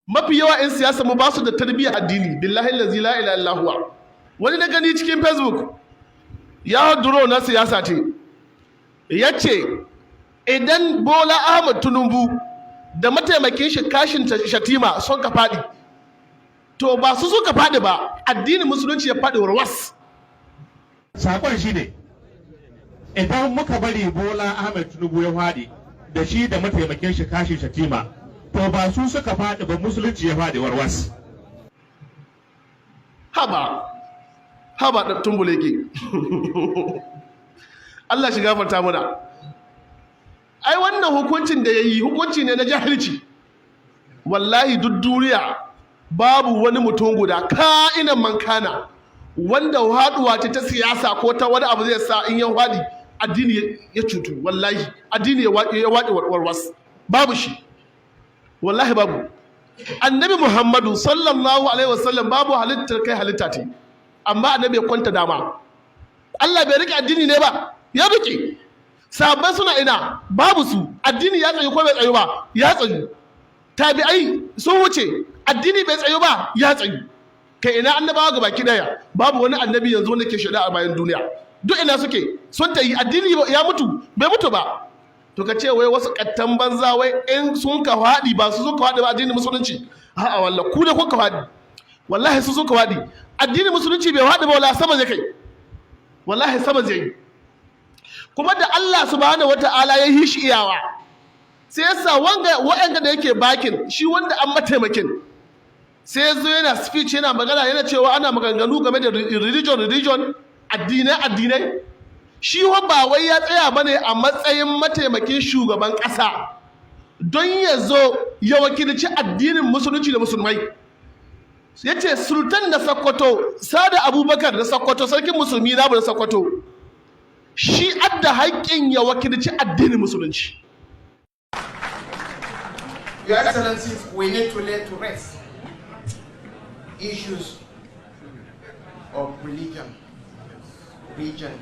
Mafi yawa 'yan siyasa mu ba su da tarbiyyar addini, billahi allazi la ilaha illa huwa. Wani na gani cikin Facebook ya duro na siyasa ce, ya ce idan Bola Ahmad Tinubu da mataimakin shi Kashim Shettima sun ka faɗi, to ba su suka faɗi ba, addinin Musulunci ya faɗi warwas. Sakon shi ne, idan muka bari Bola Ahmed Tinubu ya faɗi da shi da mataimakin shi Kashim Shettima, to ba su suka faɗi ba, Musulunci ya faɗi warwas. Haba, haba, da tumbule ke. Allah shi gafarta muna. Ai wannan hukuncin da ya yi hukunci ne na jahilci. Wallahi duk duniya babu wani mutum guda, ka'inan mankana, wanda haɗuwa ce ta siyasa ko ta wani abu zai sa in ya haɗi addini ya cutu. Wallahi addini ya waɗi warwas, babu shi, wallahi babu. Annabi Muhammadu sallallahu alaihi wasallam, babu halittar kai halitta ce, amma Annabi ya kwanta dama, Allah bai rike addini ne ba? Ya rike. Sahabbai suna ina? Babu su. Addini ya tsayu ko bai tsayu ba? Ya tsayu. Tabi'ai sun wuce, addini bai tsayu ba? Ya tsayu. Kai, ina annabawa ga baki daya? Babu wani annabi yanzu wanda ke shaida a bayan duniya. Duk ina suke? Sun tayi. Addini ya mutu? Bai mutu ba. To ka ce wai wasu kattan banza wai in sun ka faɗi, ba su sun ka faɗi ba, addinin Musulunci. A'a, wallahi ku ne kun ka faɗi. Wallahi su sun ka faɗi, addinin Musulunci bai faɗi ba. Wallahi sama zai kai, wallahi sama zai yi. Kuma da Allah subhanahu wata'ala ya yi shi iyawa, sai yasa wanga wa'anga da yake bakin shi, wanda an mataimakin, sai ya zo yana speech, yana magana, yana cewa ana maganganu game da religion, religion, addinai, addinai. Shi ba wai ya tsaya bane a matsayin mataimakin shugaban ƙasa don ya zo ya wakilci addinin Musulunci da Musulmai. Ya ce Sultan na Sokoto, Sada Abubakar na Sokoto, Sarkin Musulmi na Sokoto, shi adda haƙƙin ya wakilci addinin Musulunci. Your Excellencies, we need to lay to rest issues of religion, region,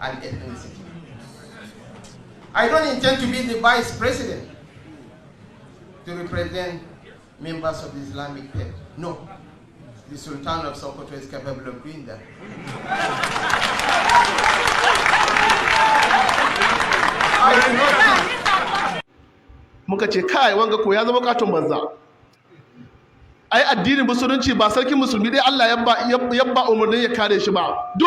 and ethnicity. I don't intend to be the vice president to represent members of the Islamic faith. No. The Sultan of Sokoto is capable of doing that. I do not think Muka ce kai, wanga ko ya zama katon banza. Ai addinin Musulunci ba Sarkin Musulmi dai Allah ya ba umarnin ya kare shi ba. Duk